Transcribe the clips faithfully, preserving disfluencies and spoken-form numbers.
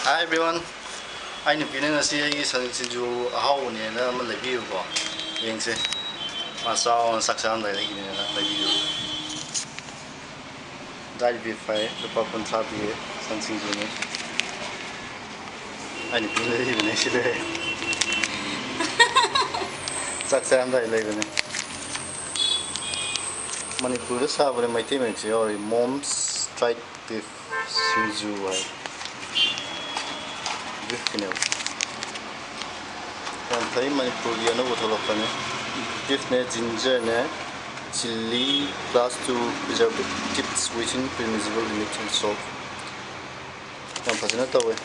Hi everyone. ꯑꯩ ꯅꯨꯄꯤꯅ ꯉꯁꯤ ꯑꯩꯒꯤ ꯁꯟ ꯁꯤꯡꯖꯨ ꯑꯍꯥꯎꯕꯅꯦꯅ ꯑꯃ ꯂꯩꯕꯤꯌꯨꯀꯣ꯫ ꯌꯦꯡꯁꯦ꯫ ꯃꯥ ꯆꯥꯎꯅ ꯆꯥꯛ ꯆꯥꯔꯝꯗꯥꯏ ꯂꯩꯒꯅꯦꯅ ꯂꯩꯕꯤꯌꯨ꯫ Dry beef ꯍꯥꯏ, ꯂꯨꯄꯥ ꯀꯨꯟꯊ꯭ꯔꯥ ꯄꯤꯌꯦ꯫ ꯁꯟ ꯁꯤꯡꯖꯨꯅꯤ꯫ ꯑꯩ ꯅꯨꯄꯤꯅ ꯂꯩꯕꯤꯕꯅꯦ ꯁꯤꯗ꯫ ꯆꯥꯛ ꯆꯥꯔꯝꯗꯥꯏ ꯂꯩꯕꯅꯦ꯫ ꯃꯅꯤꯄꯨꯔꯗ ꯁꯥꯕꯅꯦ, ꯃꯩꯇꯩ ꯃꯌꯦꯛꯁꯨ ꯌꯥꯎꯔꯤ꯫ Mom's dried beef ꯁꯤꯡꯖꯨ ꯍꯥꯏ꯫ Beefꯀꯤꯅꯦꯕ꯫ ꯌꯥꯝ ꯐꯩ, ꯃꯅꯤꯄꯨꯔꯒꯤ ꯑꯅꯧꯕ ꯊꯣꯛꯂꯛꯄꯅꯤ꯫ Beefꯅꯦ, gingerꯅꯦ, chilli, plus two preservatives within permissible limit and salt. ꯌꯥꯝ ꯐꯖꯅ ꯇꯧꯋꯦ꯫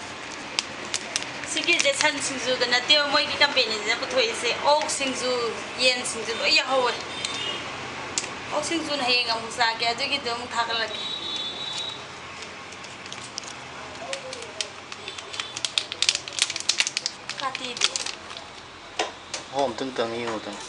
ꯁꯤꯒꯤꯁꯦ ꯁꯟ ꯁꯤꯡꯖꯨꯗ ꯅꯠꯇꯦꯕ, ꯃꯣꯏꯒꯤ ꯀꯝꯄꯦꯅꯤꯁꯤꯅ ꯄꯨꯊꯣꯛꯏꯁꯦ ꯑꯣꯛ ꯁꯤꯡꯖꯨ, ꯌꯦꯟ ꯁꯤꯡꯖꯨ ꯂꯣꯏ ꯌꯥꯎꯍꯧꯋꯦ꯫ ꯑꯣꯛ ꯁꯤꯡꯖꯨꯅ ꯍꯌꯦꯡ ꯑꯃꯨꯛ ꯆꯥꯒꯦ, ꯑꯗꯨꯒꯤꯗꯣ ꯑꯃꯨꯛ ꯊꯥꯒꯠꯂꯛꯀꯦ꯫ ꯀꯥꯇꯤꯗꯤ? ꯍꯣ, ꯑꯝꯇꯪ ꯇꯪ ꯌꯦꯡꯉꯨꯗꯅ꯫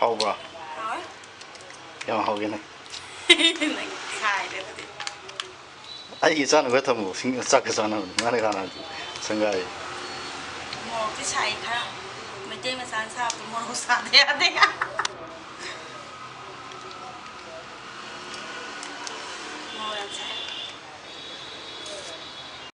ꯍꯥꯎꯕ꯭ꯔꯥ? ꯍꯥꯎꯋꯦ꯫ ꯌꯥꯝ ꯍꯥꯎꯒꯦꯅꯦ꯫ ꯅꯪ ꯈꯥꯏꯔꯦ ꯑꯗꯨꯗꯤ꯫ ꯑꯩꯒꯤ ꯆꯥꯅꯕ ꯊꯝꯃꯣ, ꯁꯤꯡ-, ꯆꯥꯛꯀ ꯆꯥꯅꯕꯅꯤ꯫ ꯃꯥꯅ ꯀꯅꯥ ꯁꯪꯒꯥꯏ? ꯃꯣꯔꯣꯛꯇꯤ ꯁꯥꯏ ꯈꯔ꯫ ꯃꯩꯇꯩ ꯃꯆꯥꯅ ꯁꯥꯕꯗꯣ ꯃꯣꯔꯣꯛ ꯁꯥꯗ ꯌꯥꯗꯦ꯫ ꯃꯣꯔꯣꯛ ꯌꯥꯝ ꯁꯥꯏ꯫